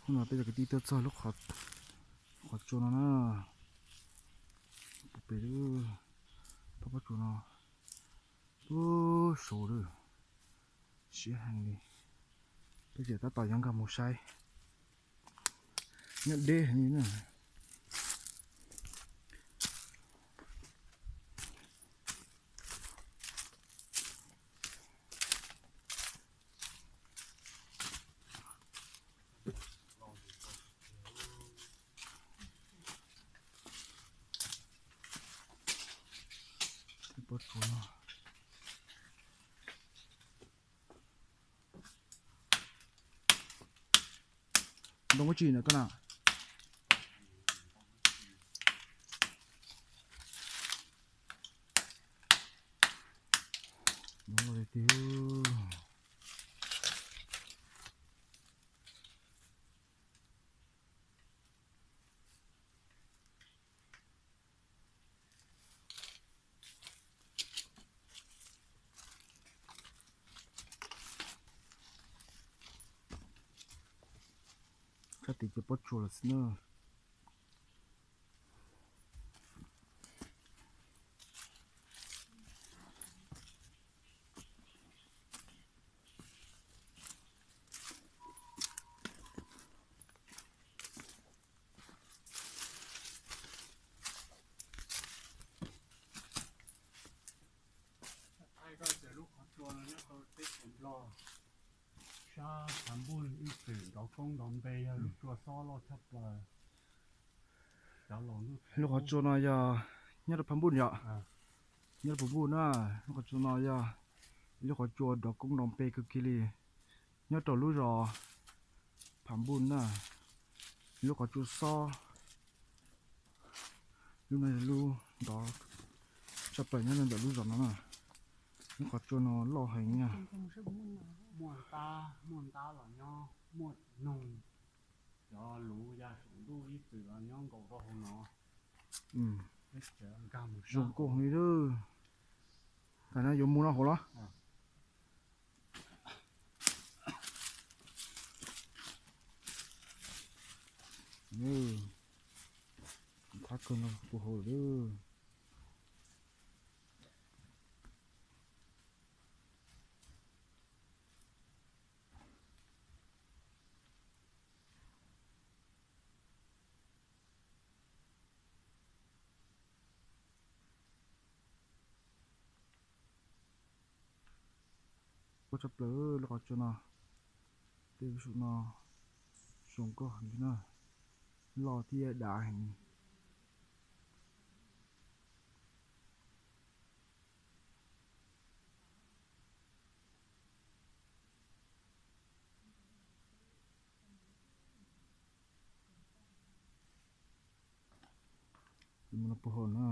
Hnub no peb cov kwv tij tuaj txog lub qhov tsua no na, pem lub pob tsuas no, ub, saud lawm, siab heev li. Peb ces tab tom yuav nkag mus saib, nyob deb heev li na. Pob tsuas no, ntoo ua tsi na koj na? Sab tid ces pob tsuas lawm xwb na. Sab Phav Npuj ib txwm nrov koob nrov npe yog lub tsua xob loj tshaj plaws. Lub qhov tsua no yog nyob rau Phav Npuj yom? Nyob rau Phav Npuj na, lub qhov tsua no yog ib lub qhov tsua nrov koob nrov npe kawg kiag li, nyob rau lub zos Phav Npuj na. Lub qhov tsua xob, lub no yog lub nrov tshaj plaws nyob ntawm lub zos no na. Lub qhov tsua no loj heev na. Muaj ntab, muaj ntab los nyob, muaj noog, cov luv ya saum ntuj ib txwm los nyob nkaus rau hauv no. Zoo nkauj heev li. Tam no yuav mus no hauv los? Thab kawg no puag hauv lawm. Ua tshaj plaws lub qhov tsua no, tej lub sum no zoo nkauj heev li na, loj thiab dav heev. Mus no puag hauv na.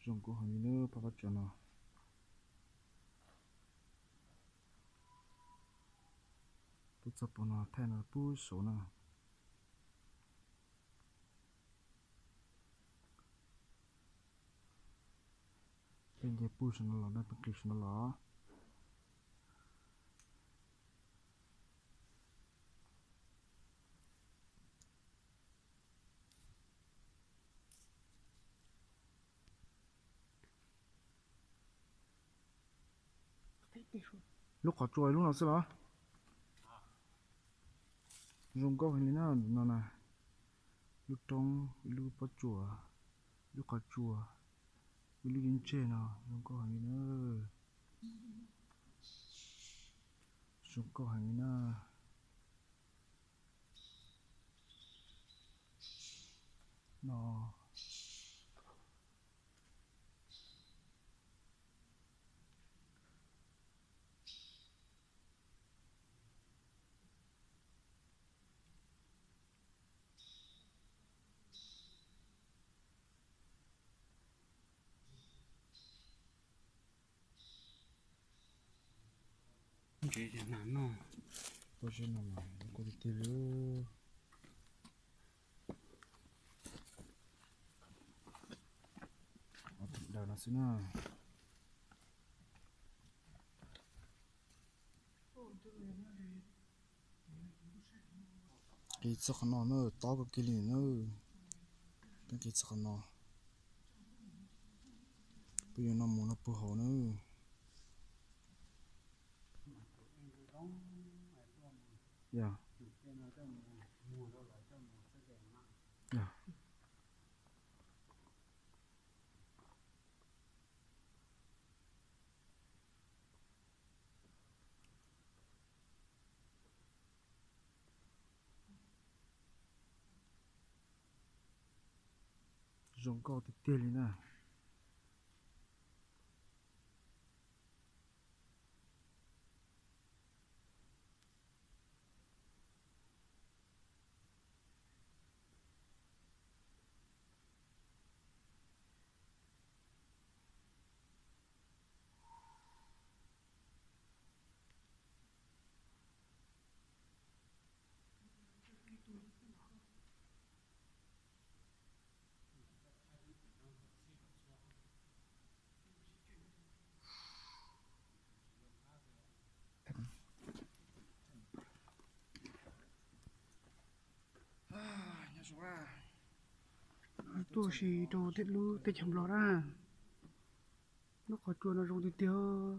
Zoo nkauj heev li na pab pob tsuas no. Pub txog puag no thaij no pub saud na. Peb nce pug saum no los na, peb nqis saum no los. Lub qhov tsua lub no xwb los? Zoo nkauj heev li na, no na. Lub roob, ib lub pob tsuas, lub qhov tsua, ib lub yeeb tseg no zoo nkauj heev li na. Zoo nkauj heev li na. No. Ntsev no, pob zeb no mas zoo nkauj tiag tiag li. Daws no xwb na. Qis txog qhov no na, tob kawg kiag li na. Peb qis txog qhov no, peb yuav no mus no puag hauv na. Yog. Yog. Zoo nkauj tiag tiag li na. Tuaj si rau tej lub teb chaws Nplog na, lub qhov tsua no zoo tiag tiag,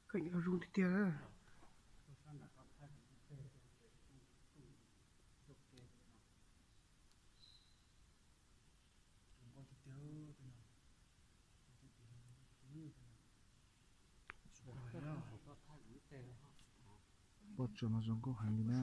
keem los zoo tiag tiag. Pob tsuas mas zoo nkauj heev li na.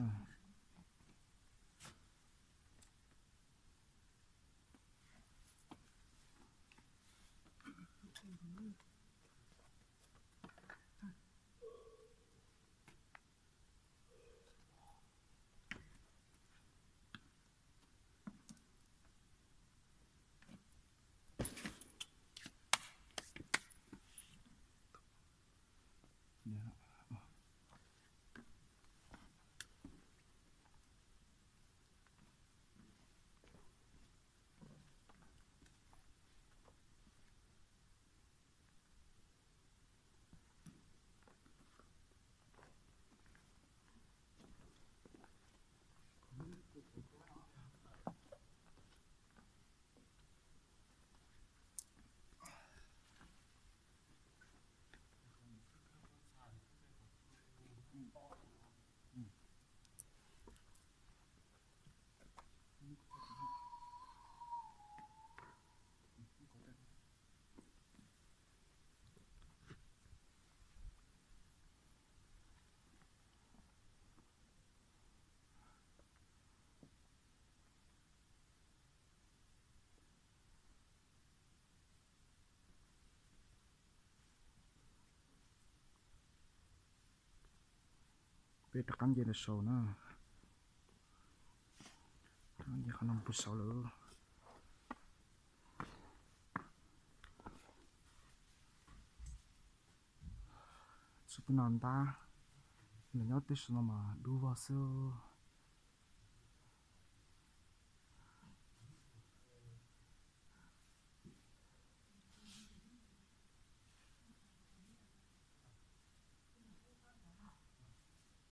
Peb rov qab nce ntawm saud na. Nce qhov no puag saud lawm. Tsis pub no ntab, nws nyob teb saum no mas dub vog xwb.